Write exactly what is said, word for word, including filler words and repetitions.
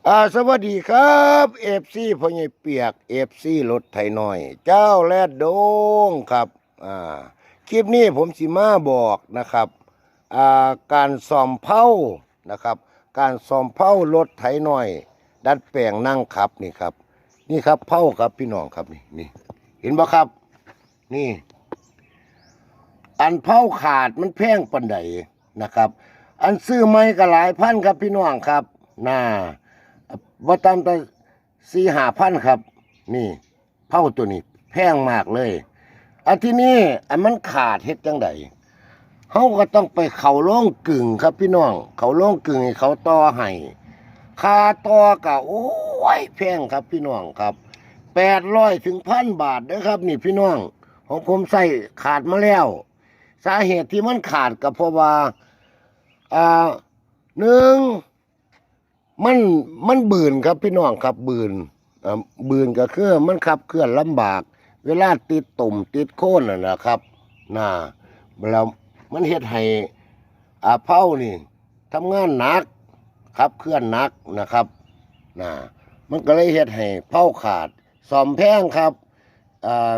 อ่า สวัสดีครับ เอฟซี พ่อใหญ่เปียก เอฟซี รถไถน้อย เจ้าแรดโดงครับ อ่า คลิปนี้ผมสิมาบอกนะครับ อ่า การซ่อมเพลานะครับ การซ่อมเพลารถไถน้อย ดัดแปลงนั่งขับนี่ครับ นี่ครับเพลาครับพี่น้องครับ นี่ นี่ เห็นบ่ครับ นี่ อันเพลาขาดมันแพงปานใดนะครับ อันซื้อใหม่ก็หลายพันครับพี่น้องครับ น่า บ่ต่ำแต่สี่ห้าพันครับ นี่ เพลาตัวนี้แพงมากเลย อันที่นี่อันมันขาดเฮ็ดจั่งใด เฮาก็ต้องไปเข้าโรงกลึงครับพี่น้อง เข้าโรงกลึงให้เขาต่อให้ ค่าต่อก็ โอ้ย แพงครับพี่น้องครับ แปดร้อยถึงพันบาทเด้อครับ นี่พี่น้อง ของผมใช้ขาดมาแล้ว สาเหตุที่มันขาดก็เพราะว่า อ่า หนึ่ง มัน มันบืนครับพี่น้องครับ บืน อ่า บืนก็คือมันขับเคลื่อนลำบาก เวลาติดตุ่มติดโคนน่ะนะครับ น่ะ แล้วมันเฮ็ดให้ อ่า เพลานี่ทำงานหนัก ขับเคลื่อนหนักนะครับ น่ะ มันก็เลยเฮ็ดให้เพลาขาด ซ่อมแพงครับ อ่า